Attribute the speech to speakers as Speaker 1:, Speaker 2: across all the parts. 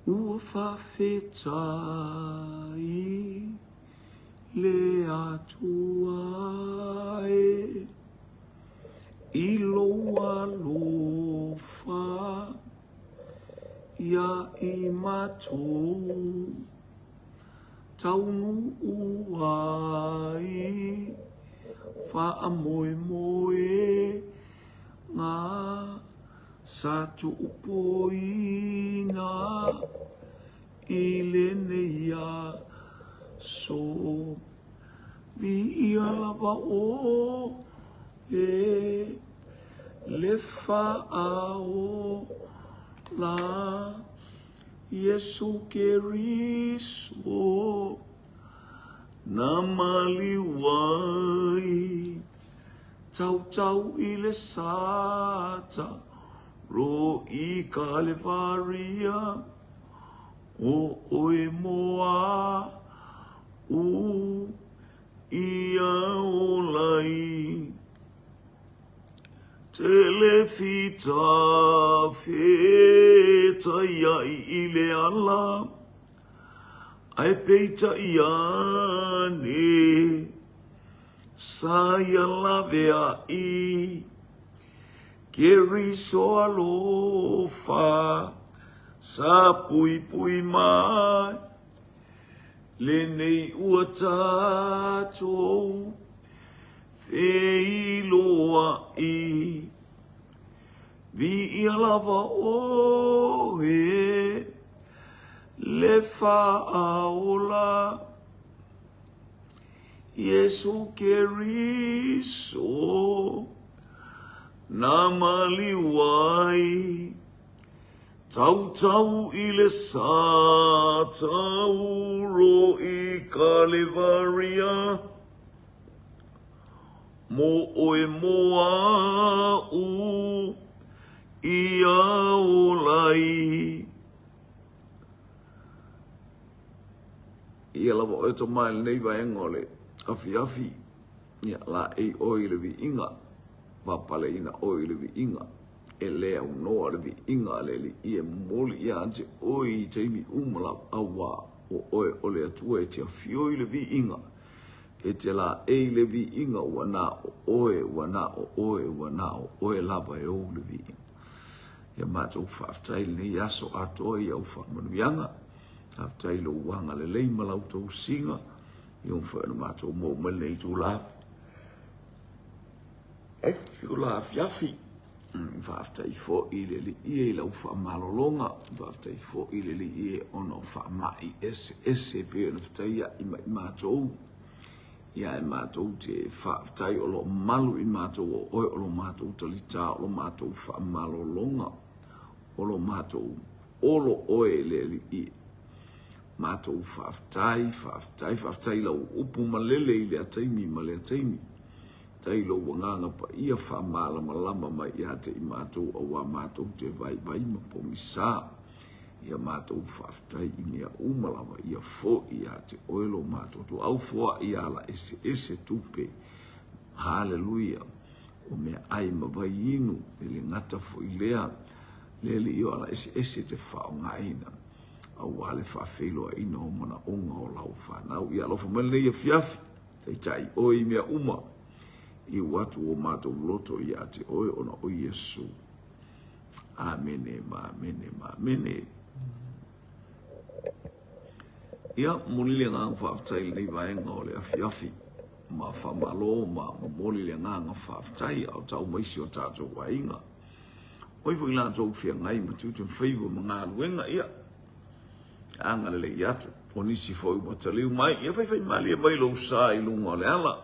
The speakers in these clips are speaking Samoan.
Speaker 1: Ua faafetai le Atua e i lou alofa iā i matou taunuu ai faamoemoe ngā Sa tuupoina i lenei aso. Viia lava oe le Faaola Iesu Keriso na maliu ai. Tautau i le sata ro i Kalevaria O oe moa u ia ola i Tele fita fetaiai i le ala Ae peitai ane Sa ia laveai Keriso alofa Sa puipui mai Lenei ua tatou feiloai Viia lava oe Le Faaola Iesu Keriso na maliu ai Tautau i le sa tauro i Kalevaria Mo oe mo a'u ia ola ai Ia lava oe tama i lenei vaega o le afiafi, ia laei oe i le viiga, papaleina oe i le viiga, e le aunoa le viiga a le Alii e momoli ia te oe i taimi uma lava, auā o oe o le Atua e te afio i le viiga, e te laei le viiga ua na o oe, ua na o oe, ua na o oe lava e ou le viiga. Ia matou faafetai i lenei aso atoa i au faamanuiaga. Faafetai i lou agalelei ma lau tausiga ia mafai ona matou maua mai lenei itula itula afiafi. Faafetai foi i le Alii e i lau faamalologa, faafetai foi i le Alii e ona o faamai eseese e pei ona fetaiai mai matou. Ia e matou te faafetai o lo o malu i matou o oe o lo matou talitā o lo matou faamalologa o lo matou Olo oe e le Alii. Matou faafetai, faafetai, faafetai i lau upu malele i lea taimi ma lea taimi. Faafetai i lou agaga paia faamalamalama mai ia te i matou auā matou te vaivai ma pogisa. Ia matou faafetai i mea uma lava ia foi ia te oe lo matou tuau foai ala eseese tupe. Haleluia. O meaai ma vaiinu, e le gata foi lea. Le Alii o ala eseese e te faaaogaina aua le faafeiloaiina o manaoga o lau fanau. Ia alofa mai lenei afiafi, taitai oe i mea uma, iu atu o matou loto ia te oe ona o Iesu. Amene ma amene ma amene. Ia, momoli le agaga faafetai i lenei vaega o le afiafi ma faamalo ma momoli le agaga faafetai a o tau mai si o tatou aiga. O ai foi latou feagai ma tiute ma faiva ma galuega, ia, agalelei atu. O nisi foi ua taliu mai, ia faifaimalie mai lou sa i luga o le ala.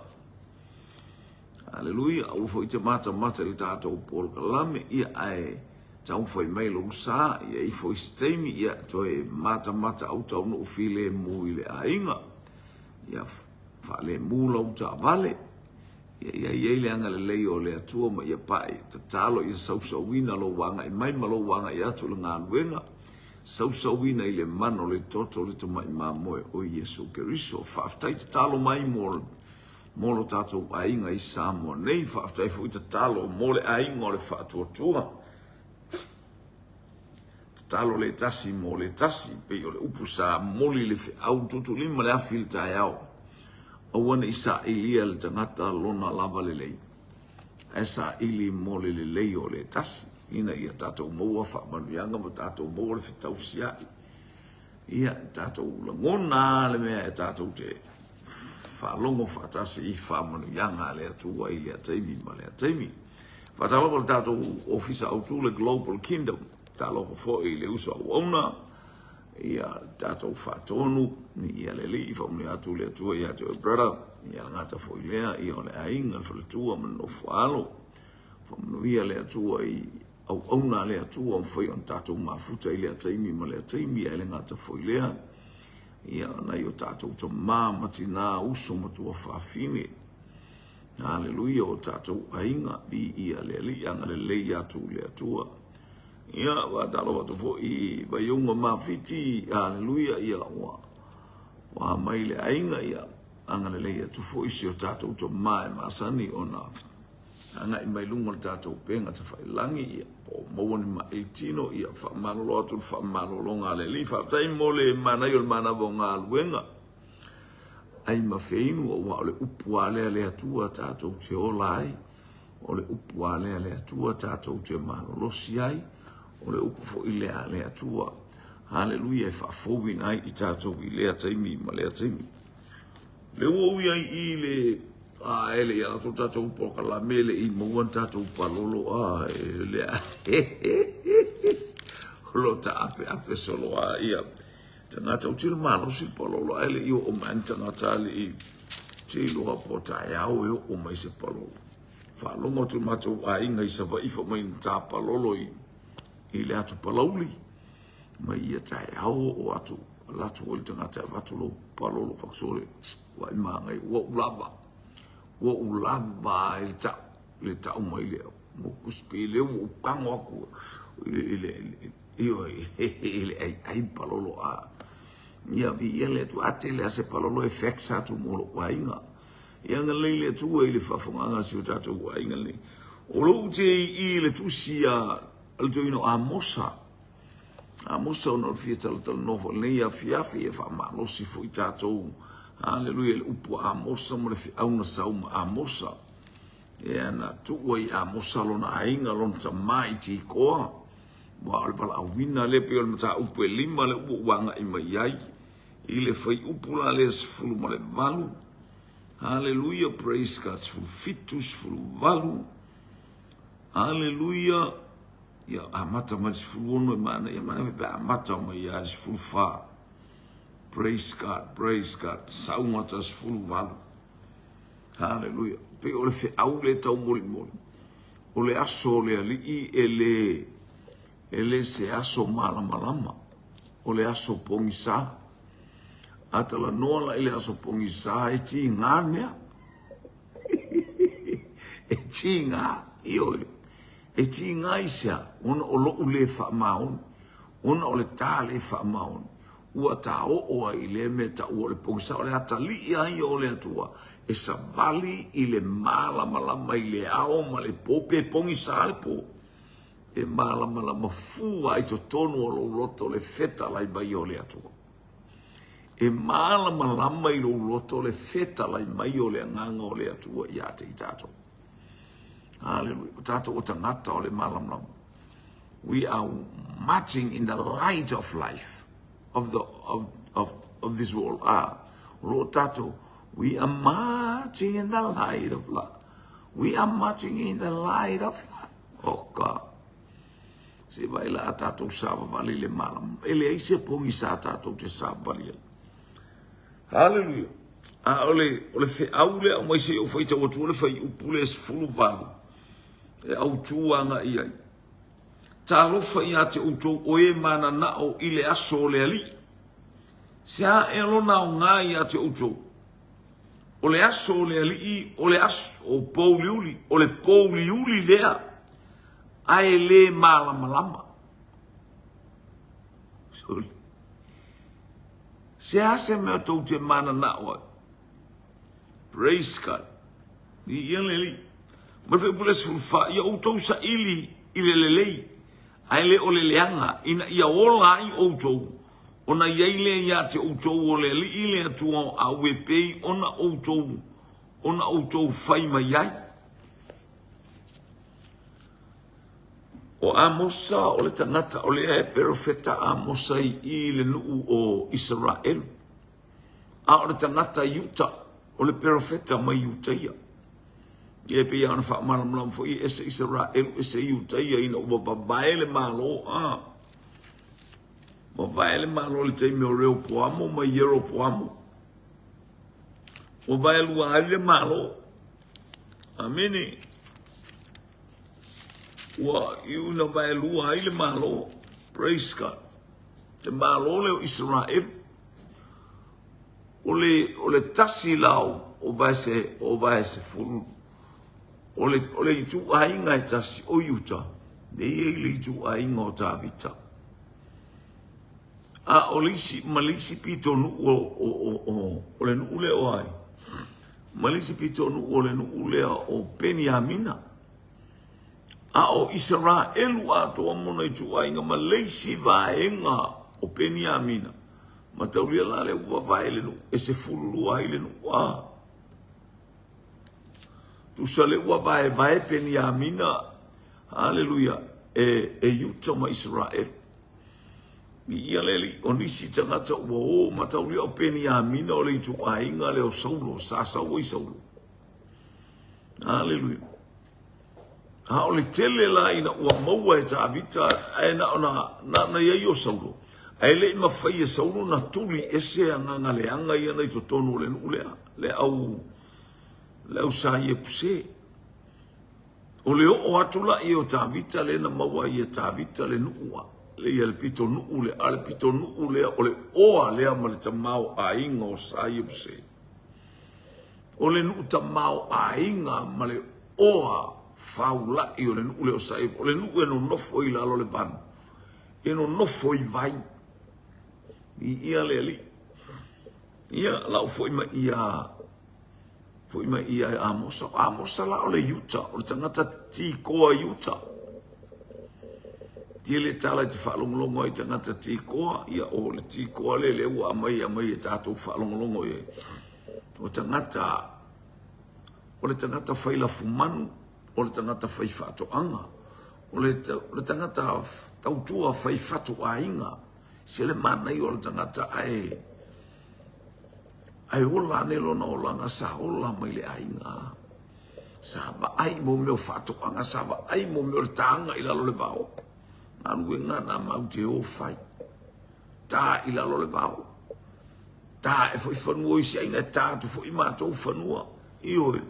Speaker 1: Aleluia, aua foi te matamata i le tatou polokalame, ia, ae taumafai mai lou sa, ia ifo i se taimi, ia, toe matamata au taunuu filemu i le aiga, ia, faalemu lau taavale, Ia ia i ai le agalelei o le Atua ma ia pae, tatalo ia sausauina lou agai mai ma lou agai atu i le galuega, sausauina i le mana o le toto o le Tamai Mamoe o Iesu Keriso. Faafetai tatalo mai mo mo lo tatou aiga i Samoa nei, faafetai foi tatalo mo le aiga o le Faatuatua. Tatalo le tasi mo le tasi, pei o le upu sa momoli i le feau tutulima le afi i le taeao. Aua ne i sailia le tagata lona lava lelei, ae saili mo le lelei o le tasi, ina ia tatou maua faamanuiaga ma tatou maua le fetausiai. Ia, tatou lagona le mea e tatou te faalogo faatasi i faamanuiaga a le Atua i lea taimi ma lea taimi. Faatalofa le tatou ofisa autu le Global Kingdom. Talofa foi i le uso auauna, ia tatou faatonu, ia le alii faamanuia atu le Atua ia te oe brother, ia le gata foi lea, ia o le aiga, le faletua ma le nofo alo. Faamanuia le Atua i auauna a le Atua mafai ona tatou mafuta i lea taimi ma lea taimi, ae le gata foi lea, ia nai o tatou tama ma tina, uso ma tuafafine. Haleluia, o tatou aiga, viia le Alii, agalelei atu le Atua. Ia, faatalofa atu foi i Vaiuga Mafiti, haleluia, ia ua ua mai le aiga, ia agalelei atu foi si o tatou tama e masani ona agai mai luga o le tatou upega tafailagi, ia po o maua ni mai tino, ia faamalolo atu le faamalologa a le Alii. Faafetai mo le manaia o le manava o galuega. Ai ma feinu, aua o le upu a lea le Atua tatou te ola ai, o le upu a lea le Atua tatou te malolosi ai, o le upu foi lea a le Atua, haleluia, e faafouina ai i tatou i lea taimi ma lea taimi. Le ua ui ai i le a ele ia latou tatou polokalame le i maua ni tatou palolo a e lea o lo taapeape solo a ia Tagata ou te le malosi le palolo ae le i oo mai ni tagata alii te iloa po taeao e oo mai se palolo. Faalogo atu matou aiga i Savaii fai mai na ta palolo i, i le atu Palauli mai ia taeao oo atu alu atu foi le tagata e avatu lou palolo fakusole ua magai ua ou lava ua ou lava i le tau le tau mai le mokusi pe le ua ou tago atu i le Ioe, i le aiai palolo a. Ia viia le Atua, a tele a se palolo e fax atu mo lou aiga. Ia agalelei le Atua i le faafofogaaga a si o tatou aiga lenei. O lou te i le tusi a le toeaina o Amosa. Amosa ona o le fia talatalanoa foi lenei afiafi e faamalosi foi tatou. Haleluia i le upu a Amosa ma le feau na sau ma Amosa. Ia na tuu ai Amosa lona aiga, lona tama i Tikoa. Aua o le valaauina lea pei o le mataupu e lima lea ua ou agai mai ai i le fuaiupu la lea 18. Haleluia, praise God, 17, 18. Haleluia. Ia amata mai le 16 e manaia, manaia pe amata mai ia le 14. Praise God, praise God. Saugata 18. Haleluia. Pei o le feau lea taumolimoli. O le aso o le Alii e le, e le se aso malamalama, o le aso pogisa. A talanoa la i le aso pogisa, e tiga mea. E tiga, ioe. E tiga i se a? Ona o lou le faamaoni, ona o le ta le faamaoni. Ua ta oo ai i lea mea taua o le pogisa, o le atalii lava ia o le Atua e savali i le malamalama i le ao ma le po, pe pogisa le po, e malamalama fua i totonu o lou loto le fetalai mai o le Atua. E malamalama i lou loto le fetalai mai o le Agaga o le Atua ia te i tatou. Haleluia. O tatou o tagata o le malamalama. We are marching in the light of life of the of of of this world. Ah, o lo o tatou we are marching in the light of life. We are marching in the light of life. Oh God. Se vai la a tatou savavali le malama. E leai se pogisa tatou te savavali ai. Haleluia. A o le, o le feau lea aumai se i ou faitau atu le fuaiupu lea 18 e autu agai ai. Talofa ia te outou o e mananao i le aso o le Alii. Se a ea lona aoga ia te outou? O le aso o le Alii, o le aso o pouliuli, o le pouliuli lea, ae le malamalama. Sorry. Se a se mea tou te mananao ai? Praise God. Viia le Alii. Ma le fuaiupu lea 14, ia outou saili i le lelei, Ae le o le leaga, ina ia ola ai outou, ona i ai lea ia te outou o le Alii le Atua o au e pei ona outou, ona outou fai mai ai. O Amosa o le tagata o lea e perofeta Amosa i i le nuu o Isaraelu. A o le tagata Iuta, o le perofeta mai Iutaia. Ia e pei lava ona faamalamalama foi e ese Isaraelu, ese Iutaia ina ua vavae le Malo, a. Vavae le Malo i le taimi o Reopoamo ma Ieropoamo. Ua vaelua ai le Malo. Amene. Ua iu ina vaelua ai le Malo. Praise God. Le Malo lea o Isaraelu. O le, o le tasi la o vaese, o vaesefulu, o le, o le ituaiga e tasi o Iuta, lea e i ai le ituaiga o Tavita. A o le isi, ma le isi pitonuu o, o, o, o, o le nuu lea o ai? Ma le isi pitonuu o le nuu lea o Peniamina. A o Isaraelu atoa ma ona ituaiga ma le isi vaega o Peniamina, mataulia la lea ua vavae le nuu, e 12 ai le nuu. A tusa lea ua vaevae Peniamina, haleluia, e, e Iuta ma Isaraelu. Viia le Alii, o nisi tagata ua o, mataulia o Peniamina o le ituaiga lea o Saulo, sa sau ai Saulo. Haleluia. A o le tele la ina ua maua e Tavita, ae na ona, na ona i ai o Saulo, ae le i mafai e Saulo na tuli ese agaga leaga ia na i totonu o le nuu lea, le au, le au sa Iepuse. O le oo atu la ia o Tavita lea na maua ai e Tavita le nuu a, le ia le pitonuu lea, a le pitonuu lea o le oa lea ma le tamaoaiga o sa Iepuse. O le nuu tamaoaiga ma le oa faulai o le nuu lea o Saevo, o le nuu e nonofo i lalo o le vanu, e nonofo i vai. Viia le Alii. Ia, lau foi mai ia foi mai ia Amosa. O Amosa la o le Iuta, o le tagata tikoa Iuta. Tele tala i te faalogologo ai tagata tikoa, ia o le tikoa le lea ua aumai aumai e tatou faalogologo i ai. O tagata, o le tagata fai lafumanu, o le tagata fai faatoaga, o le, o le tagata tautua fai fatuaiga. Se le manaia o le tagata ae ae ola ane lona olaga sa ola mai le aiga. Sa vaai mo mea o faatoaga, sa vaai mo mea o le taga i lalo o le vao. Galuega na mau te o fai. Ta i lalo o le vao. Ta e foi fanua o isi aiga, e ta atu foi matou fanua. Ioe.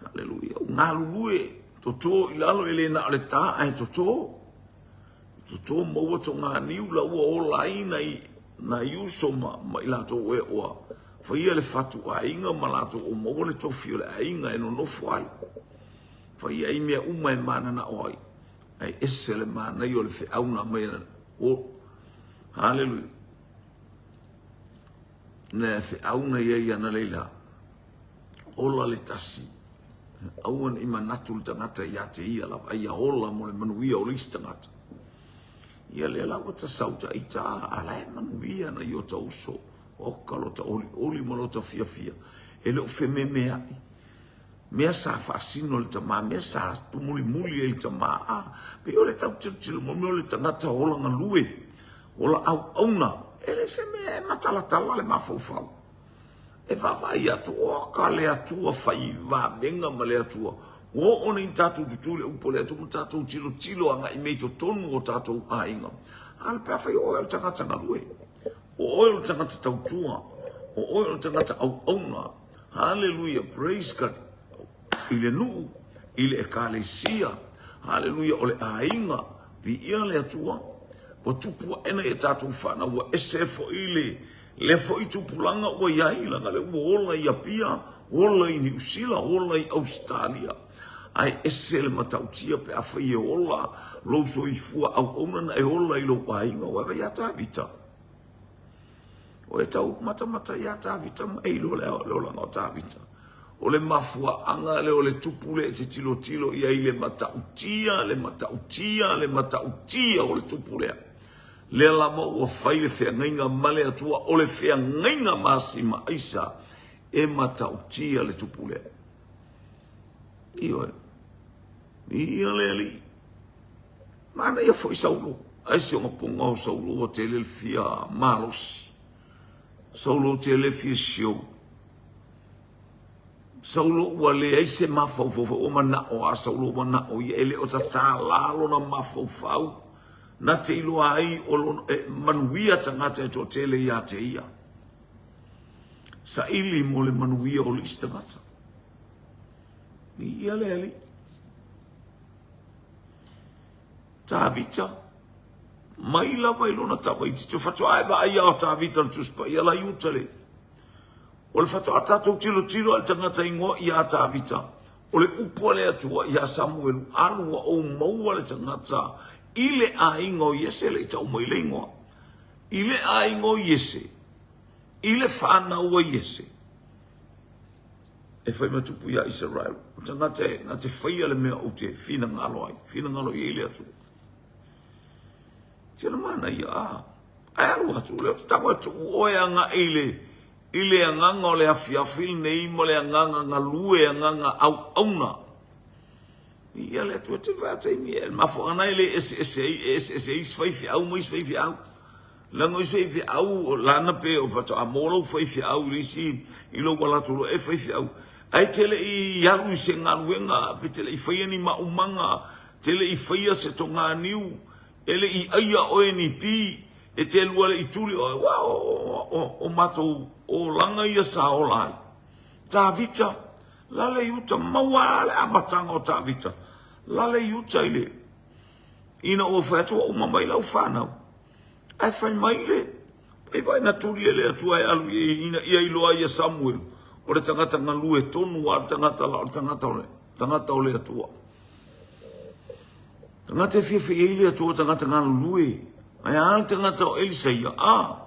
Speaker 1: Haleluia. O galulue, toto i lalo, e le na o le ta ae toto. Toto maua toganiu la ua ola ai nai, nai uso ma, ma i latou e ua faia le fatu aiga ma latou o maua le tofi o le aiga e nonofo ai. Faia ai mea uma e mananao ai. Ae ese le manaia o le feau na aumai ana. O, haleluia. Le feau na ia i ana leila. Ola le tasi. Aua ne i manatu le tagata ia te ia lava, a ia ola mo le manuia o le isi tagata. Ia lea la ua ta sau ta ita, a la e manuia nai o ta uso, oka lo ta olioli ma lo ta fiafia, e le o fememeai. Mea sa faasino le tama, mea sa tumulimuli ai le tama, a, pei o le tau tilotilo mo mea o le tagata ola galue, ola auauna, e le se mea e matalatala le mafaufau. E vaavaai atu, oka le Atua fai vavega ma le Atua. Ua oo nei tatou tutū i le upu a le Atua ma tatou tilotilo agai mea i totonu o tatou aiga. A le pe afai o oe o le tagata galue, o oe o le tagata tautua, o oe o le tagata auauna, Haleluia, praise God, i le nuu, i le ekalesia, haleluia, o le aiga, viia le Atua, ua tupu ae nai a tatou fanau, ua ese foi le lea foi tupulaga ua i ai, leaga lea ua ola i Apia, ola i Niu Sila, ola i Ausetalia. Ae ese le matautia pe afai e ola lou soifua auauna na e ola i lou aiga, ua vaai ia Tavita. O e tau matamata iā Tavita ma e iloa le olaga o Tavita. O le mafuaaga lea o le tupu lea e te tilotilo i ai i le matautia, le matautia, le matautia o le tupu lea. Lea lava ua fai le feagaiga ma le Atua, o le feagaiga ma Asima Aisa e matautia le tupu lea. Ioe. Ia le Alii. Manaia foi Saulo. Ai si ona poga o Saulo ua tele le fia malosi. Saulo tele fia sio. Saulo ua leai se mafaufau, ua manao a Saulo ua manao ia e le o tatala lona mafaufau. Na te iloa ai o lona, e manuia tagata e toatele ia te ia. Saili mo le manuia o le isi tagata. Ia le Alii. Tavita, mai lava i lona tamaitiiti, o faatoa e vaai a o Tavita le Tusi Paia la i uta le. O le faatoa tatou tilotilo a le tagata igoa ia Tavita, o le upu a le Atua ia Samuelu, alu ua ou maua le tagata i le aiga o Iese le i tau mai le igoa. I le aiga o Iese, i le fanau a Iese, e fai ma tupu ia Isaraelu. O tagata e na te faia le mea ou te finagalo ai, finagalo i ai le Atua. Tino mana ia, a, ae alu atu, lea ou te tago atu oe agai i le, i le agaga o le afiafi lenei ma le agaga galue, agaga auauna. Ia le Atua te fai taimi e mafuaaga na e le eseese ai, e eseese ai isi faifeau ma isi faifeau. Leaga o isi faifeau, o lana pe o faatoa maua lou faifeau i le isi, i lou ala atu loa e faifeau. Ae te le i alu i se galuega, pe te le i faia ni maumaga, te le i faia se toganiu, e le i aia oe ni pi, e te lua le i tuli oe, ua o, o, o, o matou olaga ia sa ola ai. Tavita, Lale i uta, maua le amataga o Tavita. Lale i uta i le ina ua fai atu ua uma mai lau fanau. Ae fai mai le e vai na tuli e le Atua e alu i ina ia iloa ia Samuel o le tagata galue tonu a le tagata la o le tagata o le tagata o le Atua. Tagata e fiafia ai le Atua tagata galulue. Ae a le tagata o Elisaia a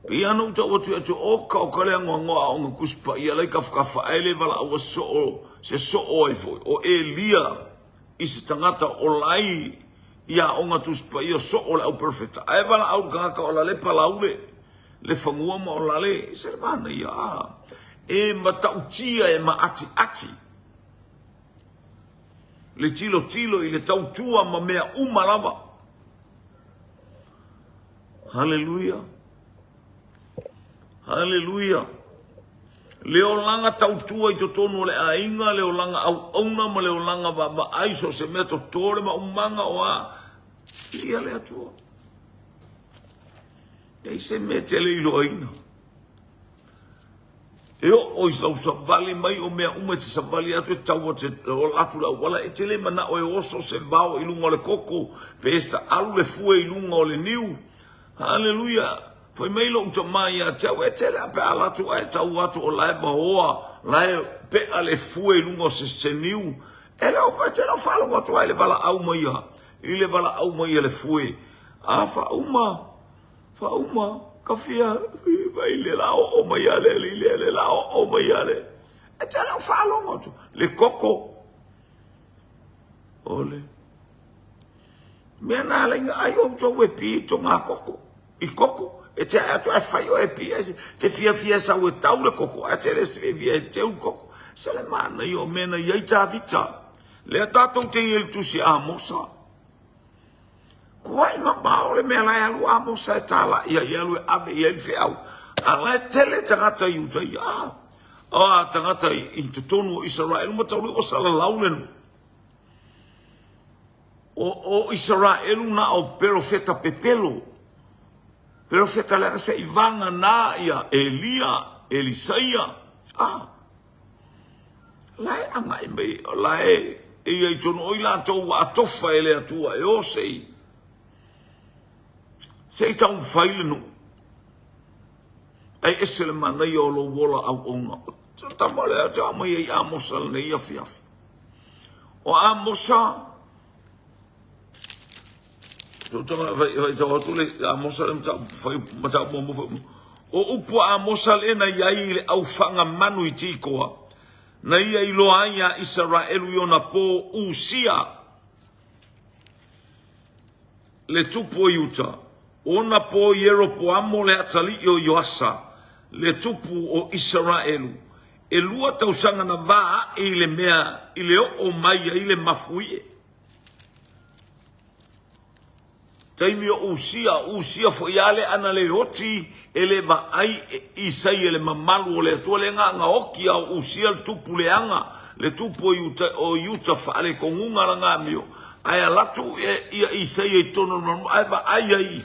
Speaker 1: Pei lava ona ou tau atu ia te oka oka le agoagoa aoga Tusi Paia la i kafakafa ae le valaau soo se soo ai foi o Elia i se tagata o lai i aoga Tusi Paia soo le au perofeta ae valaau le tagata o la le palaule le fanua ma o la le se le manaia a e matautia e maatiati le tilotilo i le tautua ma mea uma lava. Haleluia. Haleluia. Le olaga tautua i totonu o le aiga, le olaga auauna ma le olaga vaavaai, so o se mea toto le maumaga o a. Ia le Atua. Ei se mea te le iloaina. E oo i sau savali mai o mea uma e te savali atu e tau atu e ola atu le auala e te le manao e oso se vao i luga o le koko pe e saalu le fue i luga o le niu. Haleluia! Fai mai lou tama ia te au, e tele a pe a alu atu ae tau atu o la e vaoa, la e pea le fue i luga o se, se niu. E le o, e te le o faalogo atu ai i le valaau mai a, i le valaau mai a le fue. A faauma, Faauma ka fia mai le la oo mai a le alii lea le la oo mai a le e te le faalogo atu le koko o le mea na ala ina ai outou e pi i togā koko i koko e te ae atu ae fai oe e pi ai te fiafia sau e tau le koko ae te le fiafia e teu le koko se le manaia o mea na i ai Tavita lea tatou te i ai i le tusi a Amosa. Kuai mamao le mea la e alu Amosa e talai ai, e alu e ave i ai le feau. A la e tele tagata i uta ia. A, a tagata i, i totonu o Isaraelu ma taulu ua salalau le nuu. O, o Isaraelu na o perofeta pepelo. Perofeta leaga se i vagana ia Elia, Elisaia. A, La e agai mai, la e e ia i tonu o i latou ua atofa e le Atua e o se i se i taumafai le nuu. Ai ese le manaia o lou ola auauna. Tama lea te aumai ai Amosa lenei afiafi. O Amosa, fai tau atu le Amosa le mataupu fai mataupu muamua fai. O upu a Amosa lea na i ai i le aufagamanu i Tikoa, na ia iloa ai iā Isaraelu i ona pō Usia, le tupu o Iuta, o ona pō Ieropoamo le atalii o Ioasa, le tupu o Isaraelu, elua tausaga na va ae i le mea i le oo mai ai le mafuie. Taimi o Usia, Usia foi a le ana le oti e le vaai e Isaia le mamalu o le Atua le ga ga oki a o Usia le tupu leaga le tupu o Iuta o Iuta faalekoguga la ga mio ae alatu e ia Isaia i tonu o le mamalu ae vaai ai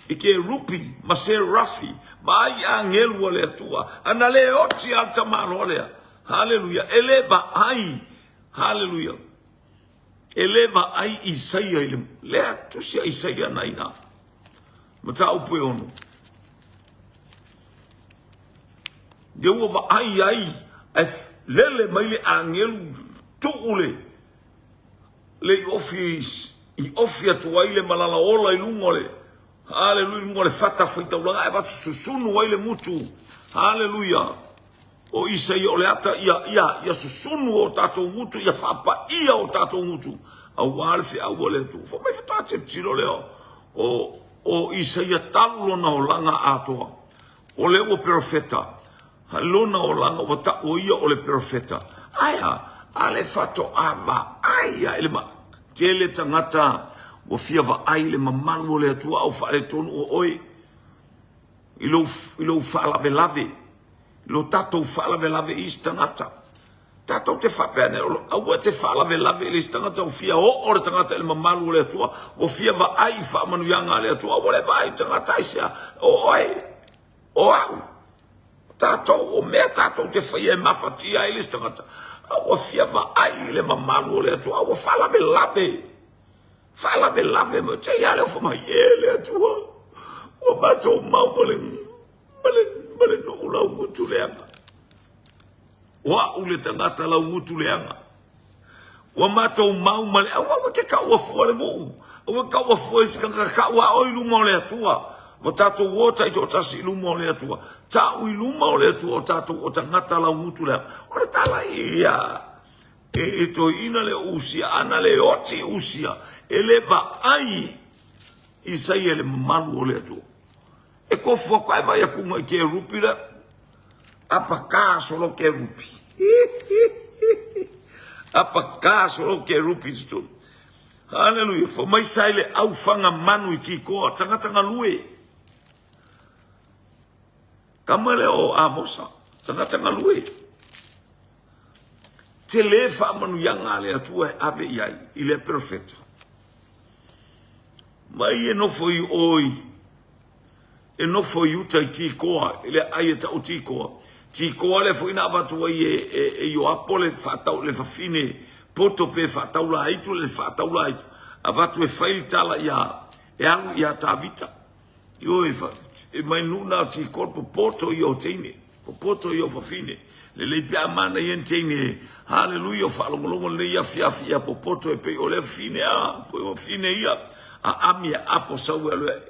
Speaker 1: i kerupi ma serafi vaai i agelu a le Atua ana le oti a le tamaloa lea haleluia e le vaai haleluia E le vaai Isaia i le lea tusi a Isaia na ina. Mataupu e ono. Ia ua vaai ai ae lele mai le agelu tuu le le i ofi i ofi atu ai le malala ola i luga o le haleluia i luga o le fata faitaulaga ae avatu susunu ai le gutu haleluia O Isaia o le ata ia, ia, ia susunu o tatou gutu, ia faapaia o tatou gutu, auā le feau a le Atua. Fai mai faatoa tilotilo lea o, o Isaia talu lona olaga atoa. O lea ua perofeta, lona olaga ua ta'u o ia o le perofeta. Ae a? A le faatoa vaai a i le ma, tele tagata ua fia vaai i le mamalu o le Atua a ua faaletonu o oe i lou, i lou faalavelave. Lo tatou faalavelave i isi tagata. Tatou te faapea nei, aua e te faalavelave i le isi tagata, ua fia oo le tagata i le mamalu o le Atua, ua fia vaai i faamanuiaga a le Atua, aua le vaai i tagata aisea, o oe, o au, tatou, o mea tatou te faia e mafatia ai le isi tagata, a ua fia vaai i le mamalu o le Atua, a ua faalavelave. Faalavelave mai, te i a lea ua fai mai, e le Atua, ua matou mau ma le Ma le, ma le nuu laugutu leaga. O au le tagata laugutu leaga. Ua matou mau ma le, aua aua ke kaua fua le nuu. Aua kaua fua isi tagata, kaua oe i luma o le Atua. Ua tatou o taitoatasi i luma o le Atua. Ta'u i luma o le Atua o tatou o tagata laugutu leaga. O le tala ia e, e toeaina le Usia, ana le oti Usia, e le vaai Isaia i le mamalu o le Atua. E kofu aku ae vai aku ngai kerupi la. Apa ka solo kerupi. Apa ka solo kerupi tutunu. Hallelujah. Fa mai sai le au whanga manu i tikoa. Tangata ngalue. Kama le o Amosa. Tangata ngalue. Te le whaamanuiaga a le Atua e ave i ai i lea perofeta. Mai e nofo i oi, e nofo i uta i Tikoa, i le ai e tau Tikoa. Tikoa lea foi na avatu ai e, e, e Ioapo le faatau, le fafine poto pe faataula aitu, le faataula aitu. Avatu e fai le tala ia, e alu ia Tavita. Ioe, e mai nuu na o Tikoa, popoto ia o teine. Popoto ia o fafine. Lelei pe a manaia ni teine. Haleluia, o faalogologo lenei afiafi ia popoto e pei o lea fafine a, pei o fafine ia. A ami e apo sau e alu e,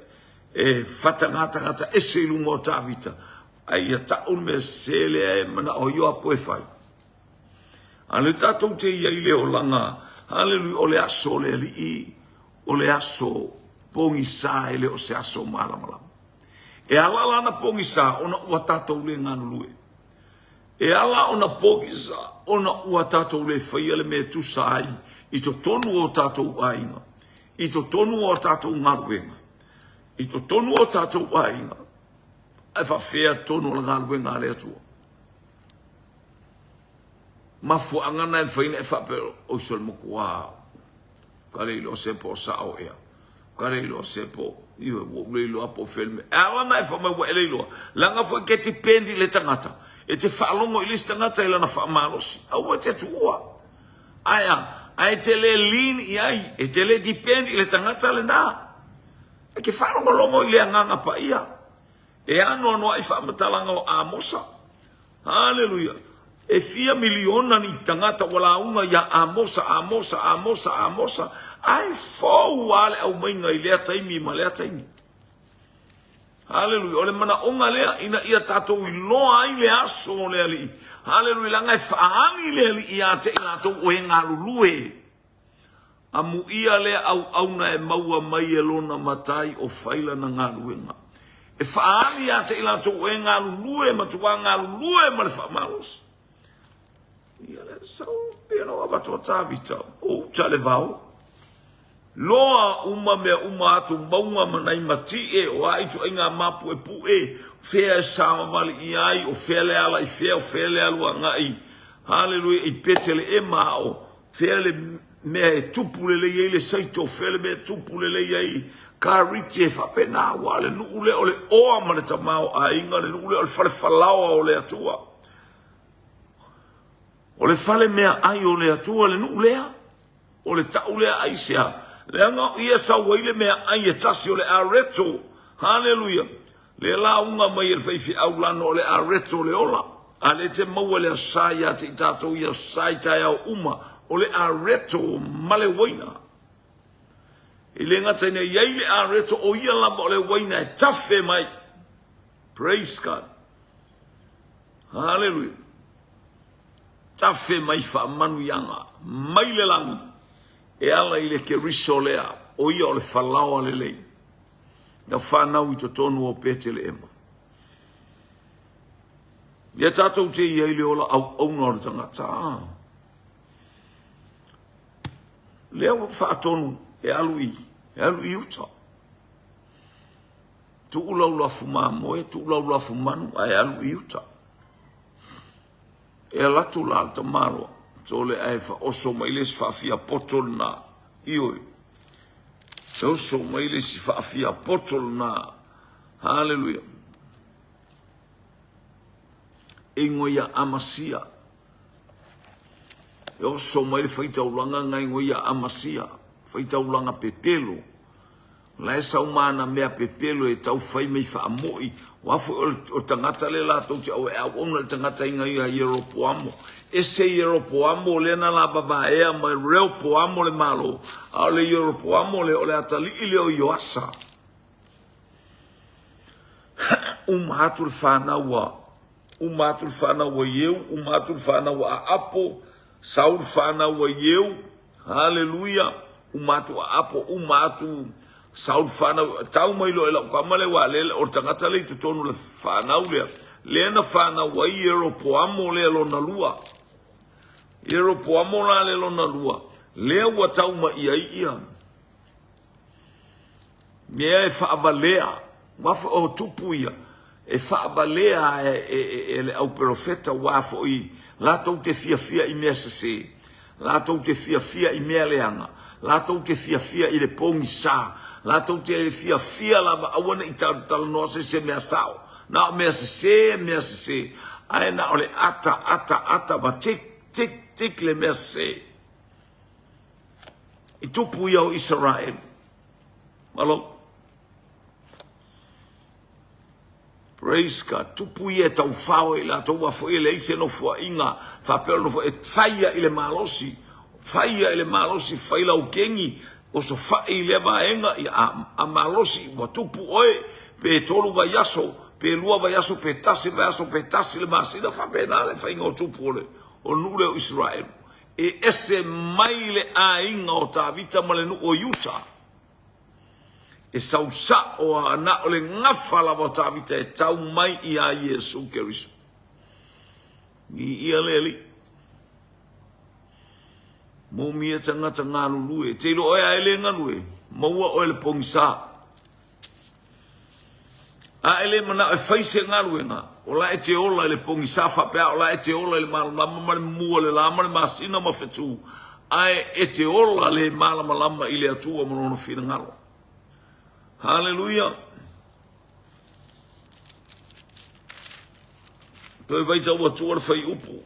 Speaker 1: e fatagatagata ese i luga o Tavita. Ai ia ta'u le mea sese lea e mana'o ai o apo e fai. A le tatou te i ai le olaga, haleluia, o le aso o le Alii, o le aso pogisa e le o se aso malamalama. E ala lana pogisa ona ua tatou le galulue. E ala ona pogisa ona ua tatou le faia le mea e tusa ai i totonu o tatou aiga, i totonu o tatou galuega, i totonu o tatou aiga, ae faafefea totonu o le galuega a le Atua. Mafuaaga na e mafai ona e faapea, oi sole matua, Ka le iloa se po o sao ea. Ka le iloa se po, ioe, ua ou le iloa po o fea le mea. E ala ona e fai mai ua e le iloa, leaga foi ke depend i le tagata. E te faalogo i le isi tagata i lana faamalosi. Aua e te tuua. Ae a? Ae e te le lean i ai, e te le depend i le tagata lena. E ke faalogologo i le Agaga Paia. E anoanoai faamatalaga o Amosa. Haleluia! E fia miliona ni tagata ua lauga iā Amosa, Amosa, Amosa, Amosa, ae fou lava le aumaiga i lea taimi ma lea taimi. Haleluia. O le manaoga lea ina ia tatou iloa ai le aso o le Alii. Haleluia. Leaga e faaali le Alii ia te i latou o e galulue. Amuia lea auauna e maua mai e lona matai o fai lana galuega. E faaali ia te i latou o e galulue, matuā galulue ma le faamalosi. Ia le sau pei ona avatu a Tavita, o uta le vao. Loa uma mea uma atu mauga ma nai matie, o a ituaiga mapuepue, fea e savavali i ai, o fea le ala i fea, o fea le alu agai, haleluia, i Peteleema a o fea le mea e tupu lelei ai le saito, fea le mea e tupu lelei ai kariti, e faapena, aua o le nuu lea o le oa ma le tamaoaiga, le nuu lea o le fale falaoa o le Atua. O le fale meaai o le Atua le nuu lea. O le tau lea aisea? Leaga o i e sau ai le meaai e tasi o le areto. Haleluia! Le lauga mai e le faifeau lano o le areto le ola. A lea te maua le Aso Sa ia te i tatou i Aso Sa i taeao uma, o le areto ma le uaina. E le gata ina i ai le areto, o ia lava o le uaina e tafe mai. Praise God. Haleluia. Tafe mai faamanuiaga mai le lagi e ala i le Keriso lea, o ia o le falaoa lelei na fanau i totonu o Peteleema. Ia tatou te i ai le ola auauna o le tagata. Lea ua faatonu e alu i, e alu i uta. Tuu lau lafu mamoe, tuu lau lafu manu, ae alu i uta. E alu atu la le tamaloa, sole ae faoso mai le isi faafia poto lena. Ioe. E oso mai le isi faafia poto lena. Haleluia. E ingoa ia Amasia. E oso mai le faitaulaga nga ingoa ia Amasia. Faitaulaga pepelo. La e sau ma ana mea pepelo e tau fai mai faamoi. Ua foi o le tagata lea latou te au e auauna le tagata inga ia Ieropoamo. Ese Ieropoamo lea na lavavaea mai Reopoamo le Malo, a o le Ieropoamo lea o le atalii lea o Ioasa. Uma atu le fanau a uma atu le fanau a Ieu, uma atu le fanau a Aapo, sau le fanau a Ieu, Haleluia! Uma atu a Apo, uma atu Saul fanau, tau mai loa i lau tama lea, aua lea, o le tagata lea i totonu o le fanau lea, lea na fanau ai Ieropoamo lea lona lua. Ieropoamo la lea lona lua, lea ua tau mai ai ia mea e faavalea, aua foi o tupu ia, e faavalea e, e, e, e le auperofeta, aua foi latou te fiafia i mea sese, latou te fiafia i mea leaga, latou te fiafia i le pogisa, latou te fiafia lava aua ne i talanoa se se mea sao, na o mea sese, mea sese, ae na o le ata, ata, ata ma tik, tik, tik le mea sese. I tupu ia o Isaraelu. Malo. Praise God. Tupu ia e taufao e i latou ua foi e leai se nofoaiga faapea o le nofo e fai ia i le malosi. Fai ia i le malosi, fai lau kegi, osofai i lea vaega, ia a, a malosi ua tupu oe, pe tolu vaiaso, pe lua vaiaso, pe tasi vaiaso, pe tasi le masina, faapena le faiga o tupu o le o le nuu lea o Isaraelu. E ese mai le aiga o Tavita ma le nuu o Iuta. E sau sao a na o le gafa lava o Tavita e tau mai iā Iesu Keriso. Viia le Alii. Momia tagata galulue. Te iloa oe a e le galue, maua oe le pogisa. A e le manao e fai se galuega, o la e te ola i le pogisa faapea, o la e te ola i le malamalama ma le mumu o le la ma le masina ma fetu, ae e te ola le malamalama i le Atua ma Lona finagalo. Haleluia! Toe vaitau atua le fuaiupu.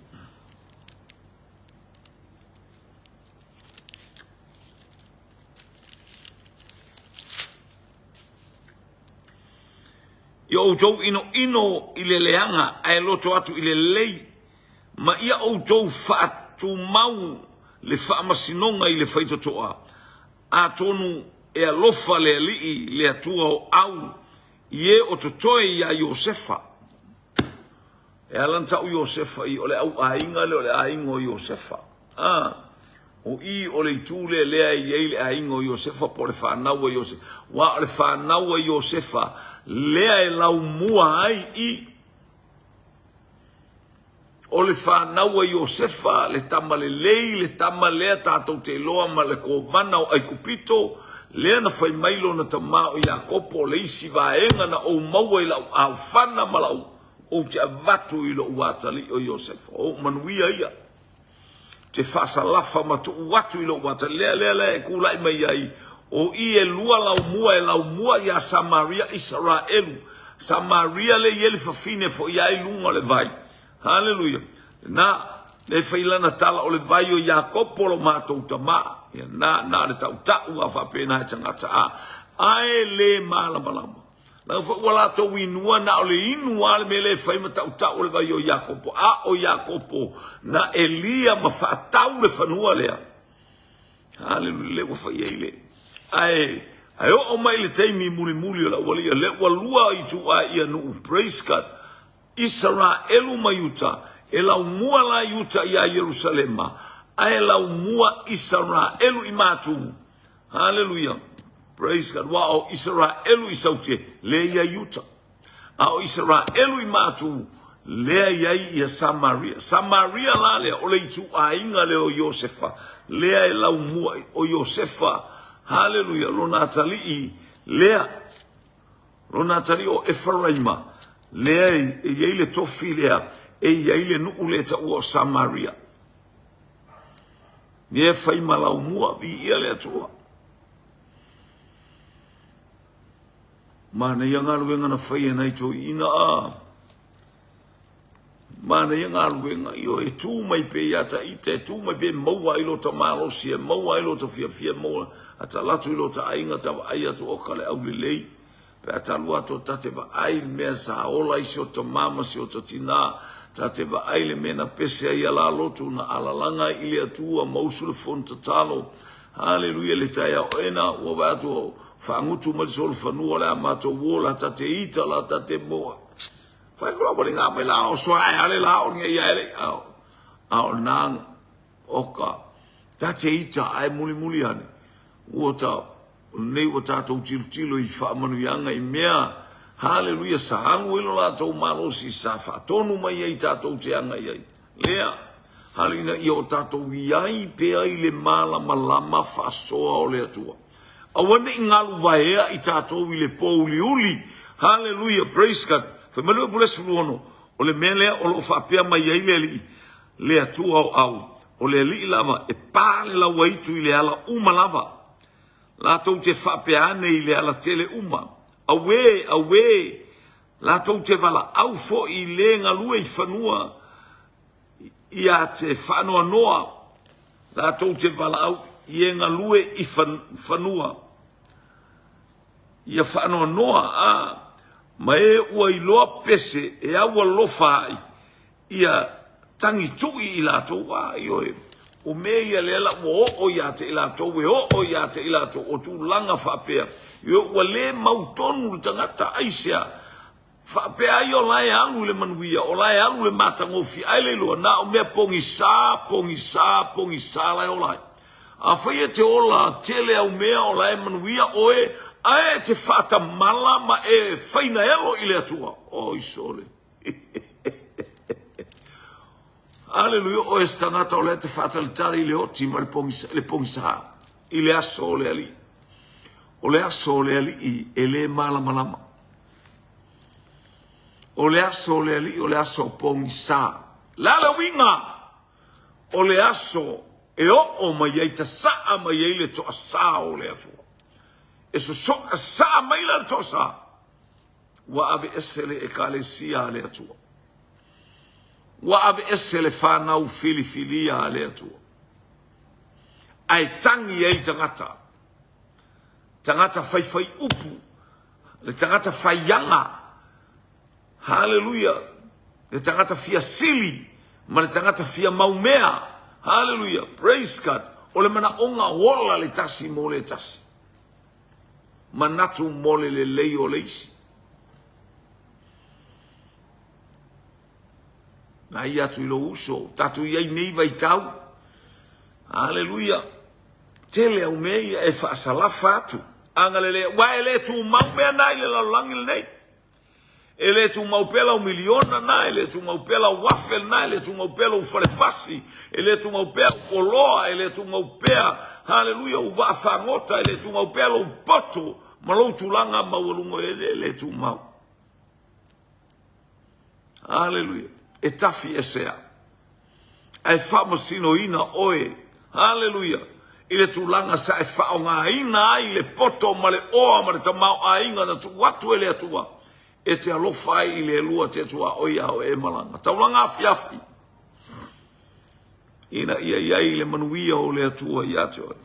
Speaker 1: Ia outou inoino i le leaga ae loto atu i le lelei, ma ia outou faatumau le faamasinoga i le faitotoa, atonu e alofa le Alii le Atua o au. I e o totoe iā Iosefa. E ala ona tau Iosefa i o le au aiga lea o le aiga o Iosefa. A, o i o le itu lea lea e i ai le aiga o Iosefa po o le fanau a Iosefa. Aua o le fanau a Iosefa lea e laumua ai i. O le fanau a Iosefa, le tama lelei, le tama lea tatou te iloa ma le kovana o Aikupito, lea na fai mai lona tama o Iakopo, o le isi vaega na ou maua i lau aofana ma lau ou te avatu i lou atalii o Iosefa. O ou manuia ia. Ou te faasalafa ma tuu atu i lou atalii. Lea, lea, lea e tulai mai ai, o i e lua laumua e laumua ia Samaria, Isaraelu. Samaria lea e i ai le fafine foi ai luga o le vai. Haleluia. Na, e fai lana tala o le vai o Iakopo lo matou tama. Ia, na, na le tautau a faapena e tagata a. Ae le malamalama. Leaga foi ua latou inua na o le inu lava le mea lea e fai ma tautau o le vai o Iakopo. A o Iakopo na elia ma faatau le fanua lea. Haleluia, lea ua fai ai le. Ae, ae oo mai le taimi mulimuli o le aualii, lea ua lua ituai ia nuu. Praise God. Isaraelu ma Iuta, e laumua la Iuta iā Ierusalema, ae laumua Isaraelu i Matu. Haleluia. Praise God. Ua o Isaraelu i Saute, lea ia Iuta. A o Isaraelu i Matu, lea iai ia Samaria. Samaria la lea, o le ituaiga lea o Iosefa, lea e laumua o Iosefa. Haleluia. Lona atalii lea. Lona atalii o Efaraima, lea e i ai le tofi lea, e i ai le nuu lea e taua o Samaria. Lea e fai ma laumua, viia le Atua. Manaia galuega na fai e nai toeaiina a. Manaia galuega, ioe, e tu mai pea ia ta ita, e tu mai pea e maua ai lota malosi, e maua ai lota fiafia, e maua, a ta alu atu i lota aiga, ta vaai atu, oka le aulelei, pe a ta alu atu, ta te vaai i le mea sa ola ai si ota mā ma si ota tinā, ta te vaai i le mea na pese ai a la lotu, na alalaga ai i le Atua, ma usu le fono tatalo, Haleluia, le taeao ena, ua vaai atu, ua faagutu mai le solofanua o le a matou ola, ta te ita la, ta te moa. Fai ku lava linga mai la o soa e ale la o nge ia ele a a o na oka ta te ita ai muli muli ane ua ta nei ua tatou tilotilo i faamanuiaga i mea haleluia sa alu ai lo latou malosi sa faatonu mai ai tatou te agai ai lea haleluia ina ia o tatou i ai pea i le malamalama faasoa o le Atua. Aua ne i galu vaea i tatou i le pōuliuli. Haleluia, praise God. Fai mai le upu le 16, o le mea lea o lo o faapea mai ai le Alii, le Atua o au, o le Alii lava e pa le lauaitu i le ala uma lava. Latou te faapea ane i le alatele uma, Auē, auē, latou te valaau foi i le galue i fanua, Ia te faanoanoa latou te valaau i e galue i fanua. Ia faanoanoa a ma e ua iloa pese e au alofa ai ia tagi tui i latou. A, ioe, o mea ia lea la ua oo ia te i latou, e oo ia te i latou, o tulaga faapea. Ioe, ua le mautonu le tagata, aisea? Faapea ai o la e alu i le manuia, o la e alu i le matagofie, ae le iloa, na o mea pogisa, pogisa, pogisa la e ola ai. Afai e te ola tele au mea o la e manuia oe, ae e te faatamala ma e fainaelo i le Atua. Oi sole. Aleluia, oe se tagata o lea te faatalitali i le oti ma le pogisa, le pogisa i le aso o le Alii. O le aso o le Alii e le malamalama. O le aso o le Alii, o le aso pogisa. Le a le uiga? O le aso e oo mai ai, tasaa mai ai le toasā o le Atua. E sosoa saa mai la le toasā, ua aveese le Ekalesia a le Atua. Ua aveese le fanau filifilia a le Atua. Ae tangi ai tagata, tagata faifai upu, le tagata faiaga, haleluia, le tagata fia sili ma le tagata fia maumea, haleluia, praise God, o le manaoga ola le tasi mo le tasi, manatu mo le lelei o le isi. Nai atu i lou uso, tatou i ai nei vaitau. Aleluia. Tele au mea ia e faasalafa atu. Agalelei, aua e le tumau mea na i le lalolagi lenei. E le tumau pea lau miliona na, e le tumau pea lau afe na, e le tumau pea lou falepasi, e le tumau pea ou oloa, e le tumau pea, haleluia, ou vaa fagota, e le tumau pea lou poto ma lou tulaga maualuga, e le, le tumau. Haleluia. E tafi esea. Ae faamasinoina oe, haleluia, i le tulaga sa e faaaogaina ai le poto ma le oa ma le tamaoaiga na tuu atu e le Atua e te alofa ai i le Alua te tuaoi a o e malaga. Taulaga afiafi ina ia i ai le manuia o le Atua ia te oe.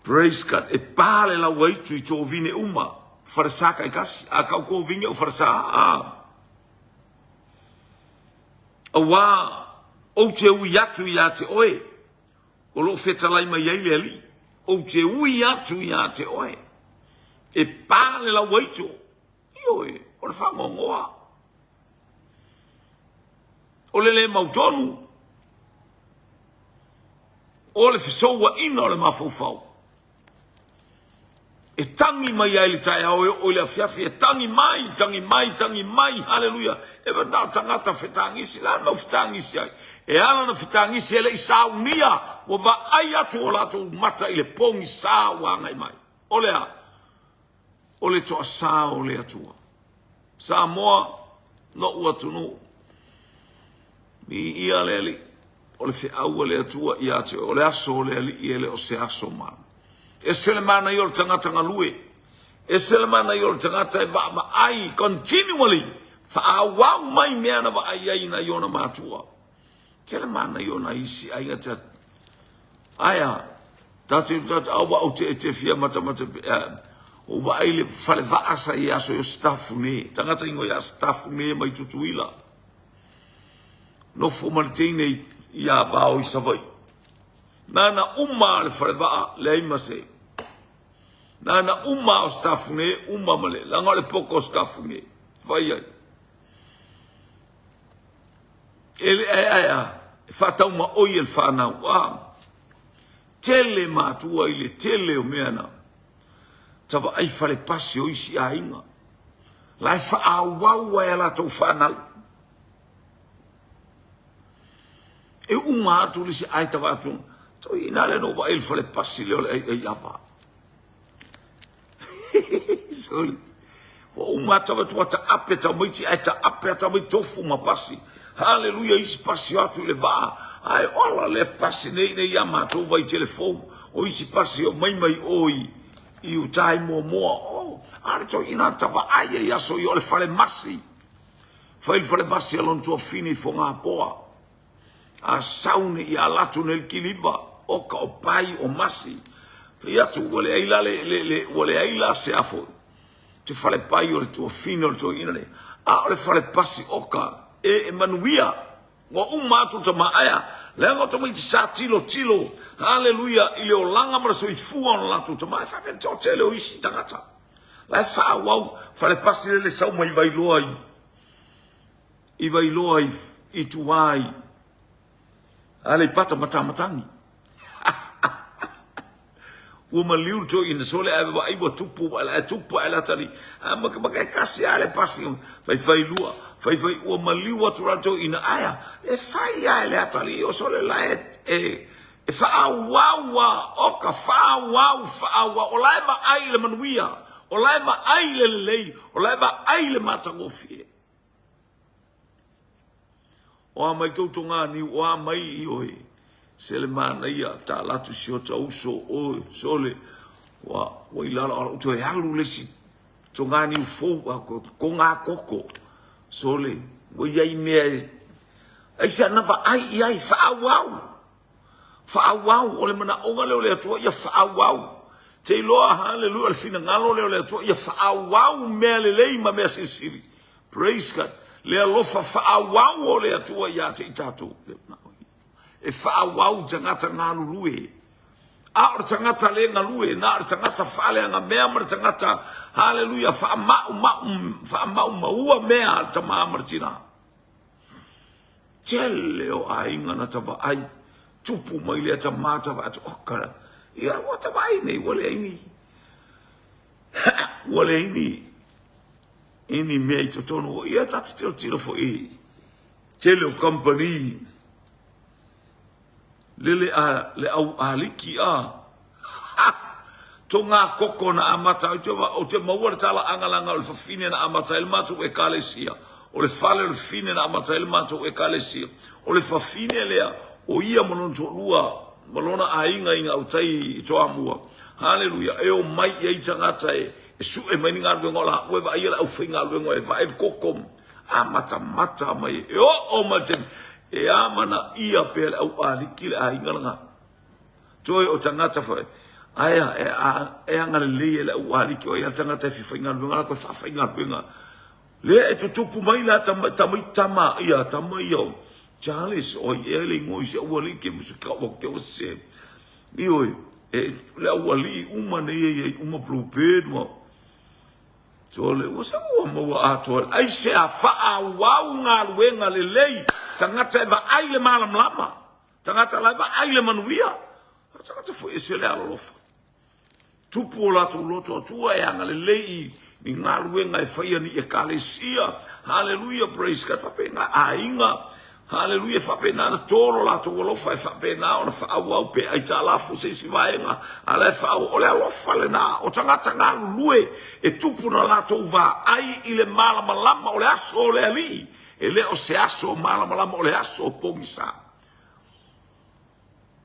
Speaker 1: Praise God. E pa le lauaitu i tovine uma. Falesa taitasi. A kau kovine o falesa. A. Auā ou te ui atu iā te oe, o loo fetalai mai ai le Alii, ou te ui atu iā te oe, e pā le lauaito, ioe, o le fagoagoa, o le lē mautonu, o le fesouaina o le mafaufau. E tangi mai ai le taeao e oo i le afiafi, e tangi mai, tangi mai, tangi mai, haleluia. E na o tagata fetagisi, la mau fetagisi ai. E ala na fetagisi e le i saunia, ua vaai atu o latou mata i le pogisa ua agai mai. O le a? O le toasā o le Atua. Samoa, lo'u atunuu, viia le Alii. O le feau a le Atua ia te oe, o le aso o le Alii e le o se aso mana. Ese le manaia o le tagata galue, ese le manaia o le tagata e vaavaai continually, faaauau mai mea na vaai ai nai ona matua. Tele manaia o nai isi aiga te aia tate tate au au te te fia matamata o vaai le fale vaa sa i aso i o staff ne tagata ingo ia staff ne mai Tutuila. Nofo ma le teine i Avao i Savaii. Nana uma le falevaa leai ma se. Nana uma o Sitafune, uma ma le, leaga o le poko o Sitafune. Fai ai. E le ae ae a, e faatau ma oi e le whanau. A, tele matua i le tele o mea na. Tavaai fale pasi o isi aiga. La e faaauau ai a latou whanau. E uma atu le isi ai tava atu. Toi ina le no vaai le fale pasi le o le ai ai ava. Sorry. Ua uma atu atu ua taape tamaiti ae taape atu tamaiti tofu ma pasi. Haleluia isi pasi o atu i le vaa. Ae ola le pasi nei nei ia matou vai telefou. O isi pasi o mai mai o i i uta i Moamoa. Oh, a le toi ina tavaai ai aso i o le fale masi. Fai le fale masi a lona tuafine i Fogapoa. A sau nei ia ala atu nei le kiliva, oka o pai o masi. Fai atu ua leai la le, le, le, ua leai la se afo te fale pai o le tuafine o le toeaina lea. A o le fale pasi oka e, e manuia. Ua uma atu le tama aea, leaga o tamaiti sa tilotilo, haleluia, i le olaga ma le soifua o le latou tama. E faapea le toatele o isi tagata. La e faaauau fale pasi lele sau mai Vailoa i i Vailoa i, i tua i Aleipata Matamatagi. Ua maliu le toeaina sole ae vaai ua tupu ae tupu ae le atalii. A makemake e kasi lava le pasi faifai lua faifai ua maliu atu la le toeaina ae e fai lava e le atalii o sole la e, e E faaauau a, oka, faaauau, faaauau. O la e vaai i le manuia, o la e vaai i le lelei, o la e vaai i le matagofie. O a mai tou toganiu, o a mai i oe, se le manaia, tala atu si ota uso, oe, sole, ua, ua i lalo, ala toe alu le isi toganiu fou, a ko ngā koko, sole, ua i ai mea e, aisea na vaai i ai, faaauau. Faaauau, o le manaoga lea o le Atua ia faaauau. Te iloa, haleluia, o le finagalo lea o le Atua ia faaauau mea lelei ma mea silisili. Praise God. Le alofa faaauau o le Atua ia te i tatou. E faaauau tagata galulue. A o le tagata le galue, na o le tagata faaleagamea ma le tagata, haleluia, faamaumau, faamaumaua mea a le tama ma le tina. Tele o aiga na ta vaai, tupu mai lea tama ta vaai atu, oka, ia ua ta vaai nei, ua leai ni, ua leai ni, ni mea i totonu, ia ta te tilotilo foi i tele o kamupani, Lele a le au aliki a. Ha! Toga koko na amata ai te ou te maua le talaaga laga o le fafine na amata ai le matou ekalesia. O le fale o le fafine na amata ai le matou ekalesia. O le fafine lea o ia ma lona toalua ma lona aiga i gautai i Toamua. Haleluia! E omai i ai tagata e sue mai ni galuega o laua e vaaia le aufaigaluega e vaai le koko amatamata mai e oo mai le taimi e amanaia pea le au aliki le aiga lena. Toe o tagata foi ae e, e agalelei e le au aliki o ia tagata e faigaluega la koe faafaigaluega. Lea e tutupu mai la tama tama tama ia tama ia o Charles o ia le ingoa i se au aliki mo se ka o ke o se. Ioe e le au alii uma nei e iai uma blue bird ma Sole, ua se ua maua atoa ai se a faaauau galuega lelei, tagata e vaai le malamalama, tagata la e vaai le manuia, a tagata foi e se le alolofa. Tupu o latou loto atua e agalelei i ni galuega e faia ni ekalesia. Haleluia, praise God. Faapena aiga Haleluia, e faapena ona to lo latou alofa, e faapena ona faaauau pe aitalafu se isi vaega, a la e faaauau. O le alofa lena o tagata galulue e tupu na latou vaai i le malamalama o le aso o le Alii. E le o se aso malamalama, o le aso o pogisa.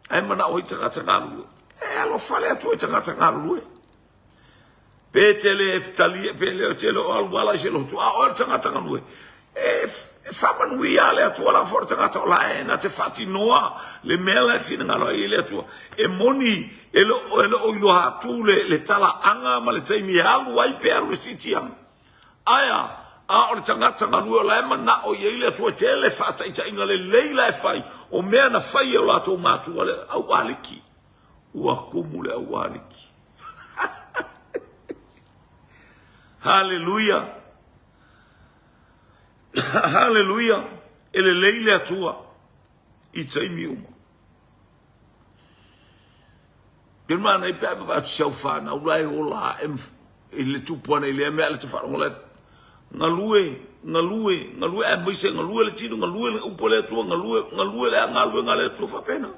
Speaker 1: Ae manao ai tagata galulue. E alofa le Atua i tagata galulue. Pe te le talia, pe le te le o alu ala i se lotu, a oe le tagata galue. E, e faamanuia le Atua la fo le tagata o la e na te faatinoa le mea la e finagalo ai le Atua. E moni e le o e le o iloa atu le, le talaaga ma le taimi e alu ai pe alu le siitiaga. Ae a, a o le tagata galue o la e manao i ai le Atua e tele faataitaiga lelei la e fai, o mea na fai e o latou matua le au aliki. Ua kumu le au aliki. Haleluia. Haleluia. E lelei le Atua i taimi uma. Ke mana i pe ai atu si au whanau la e ola e i le tupu ana i lea mea le te wharongo le galue, galue, galue, ae maise galue le tino, galue le upu a le Atua, galue, galue le galuega a le Atua faapena.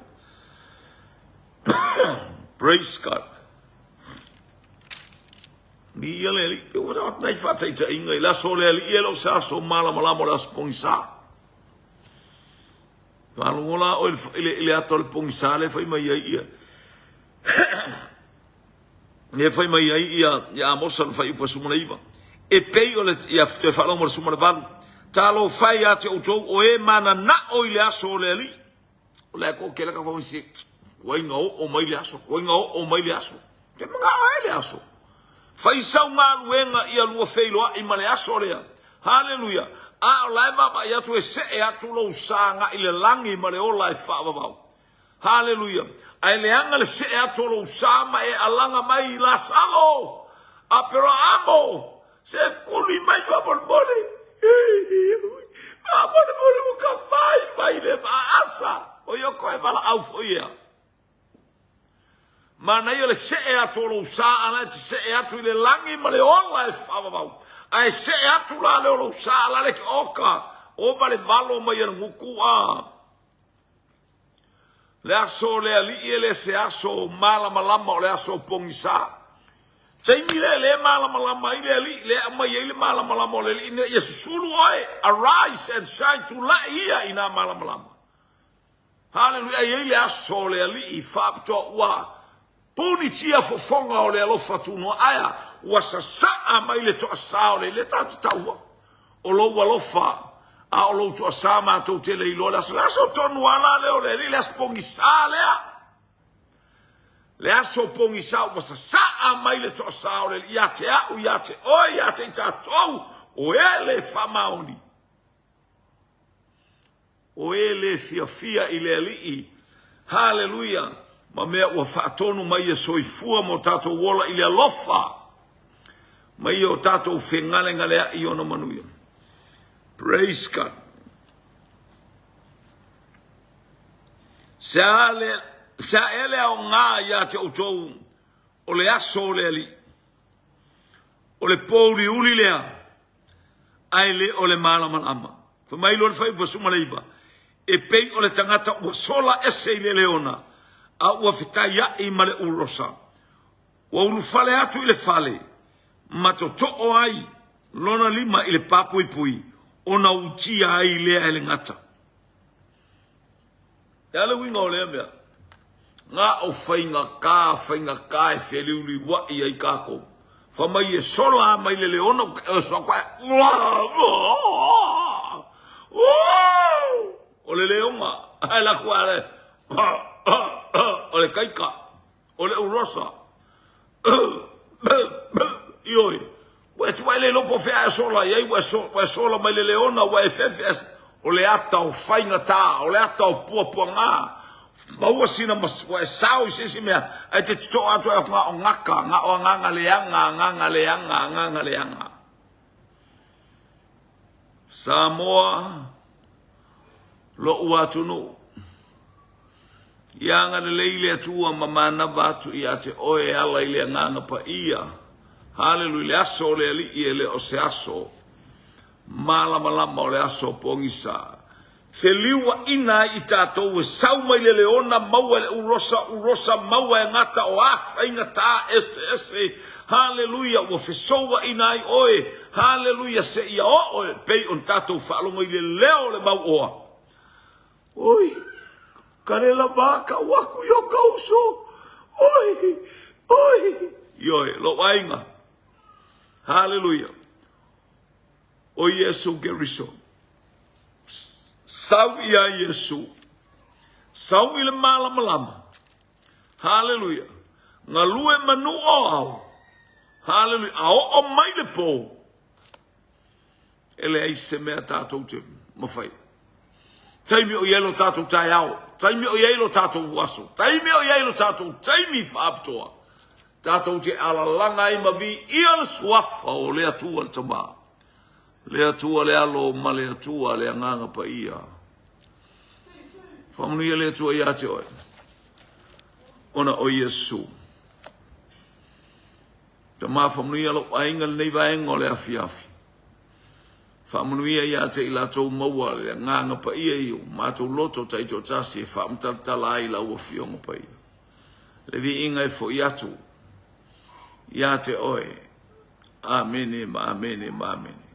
Speaker 1: Praise God. Viia le Alii. Pe ua tatou nai faataitaiga i le aso o le Alii e le o se aso malamalama o le aso pogisa. Faalogo la oe i le, i le ata o le pogisa lea e fai mai ai ia. lea e fai mai ai ia, ia Amosa le fuaiupu 19. E pei o le, ia toe faalogo mo le 18. Talofa e ia te outou o e mananao i le aso o le Alii. O le a ko kela ka fai se kuai nga oo mai le aso, kuai nga oo mai le aso. Ke mangao ai le aso. Fai sau galuega ia lua feiloai ma le aso lea. Haleluia. A o la e vaavaai atu e see atu lou sa agai le lagi ma le ola e faavavau. Haleluia. Ae leaga le see atu o lou sa ma e alaga mai i Lasalo, Aperaamo, se kuli mai faamolemole. Faamolemole ua ka vai mai le asa. O ia koe valaau foi ea. Manaia le see atu o lou sa a la e te see atu i le lagi ma le ola e faavavau. Ae see atu la le o lou sa a la le ke oka o valevalo mai e le guku a. Le aso o le Alii e le se aso malamalama o le aso pogisa. Taimi lea le malamalama ai le Alii, lea aumai ai le malamalama o le Alii ina ia susulu oe, arise and shine, tulai ia i nā malamalama. Haleluia, e i ai le aso o le Alii faapitoa ua punitia fofoga o le alofa tunoa. Ae a? Ua sasaa mai le toasā o le le tatou te taua o lou alofa a o lou toasā matou te le iloa le aso. Le aso tonu lava la lea o le Alii, le aso pogisa lea. Le aso pogisa ua sasaa mai le toasā o le Alii ia te au, ia te oe, ia te i tatou, o e le faamaoni. O e le fiafia i le Alii. Haleluia! ma mea ua faatonu mai e soifua ma o tatou ola i le alofa ma ia o tatou fegalegaleai i ona manuia. Praise God. Se a le, se a ea le aoga ia te outou o le aso o le Alii, o le pōuliuli lea, ae le o le malamalama. Fai mai loa le fuaiupu 19, e pei o le tagata ua sola ese i le leona, a ua fetaiai ma le urosa. Ua ulufale atu i le fale, ma totoo ai lona lima i le papuipui, ona utia ai lea e le gata. E a le uiga o lea mea? Na o faigata, faigata e feliuliuai ai tatou. Fai mai e sola mai le leona, e o le leona, ae la kua le, o le kaika, o le urosa. Ioe, ua e tuai le iloa po o fea e sola i ai, ua e sola mai le leona, ua e fefe, o le ata o faigata, o le ata o puapuaga, maua sina, ua e sao i se isi mea, ae te totoo atu ai na o gata, na o agaga leaga, agaga leaga, agaga leaga. Samoa, lo'u atunuu, Ia agalelei le Atua ma manava atu ia te oe e ala i le Agaga Paia. Haleluia! Le aso o le Alii e le o se aso malamalama o le aso pogisa. Feliuaina ai i tatou e sau mai le leona maua e le urosa, urosa maua e gata o a faigata eseese. Haleluia! Ua fesouaina ai oe. Haleluia! Seia oo e pei ona tatou faalogo i le leo o le mauoa. Oi, kare lava kau aku i o ka uso. Oi, oi. Ioe, lou aiga. Haleluia. O Iesu Keriso. Sau ia Iesu. Sau i le malamalama. Haleluia. Galue manu o ao. Haleluia. A oo mai le po. E leai se mea tatou te mafai. Taimi o i ai lo tatou taeao, taimi o i ai lo tatou aso, taimi o i ai lo tatou taimi faapitoa. Tatou te alalaga ai ma viia le suafa o le Atua le Tama, le Atua le Alo ma le Atua le Agaga Paia. Faamanuia le Atua ia te oe, ona o Iesu. Tama faamanuia lou aiga lenei vaega o le afiafi. Faamanuia ia te i latou maua le agaga paia i o matou loto taitoatasi e faamatalatala ai lau Afioga Paia. Le viiga e foi atu ia te oe. Amene ma amene ma amene.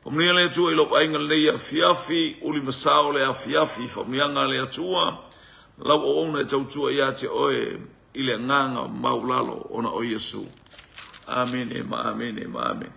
Speaker 1: Faamanuia le Atua i lou aiga lenei afiafi, uli ma sao le afiafi, faamanuiaga a le Atua, lau auauna e tautua ia te oe i le agaga maualalo ona o Iesu. Amene ma amene ma amene.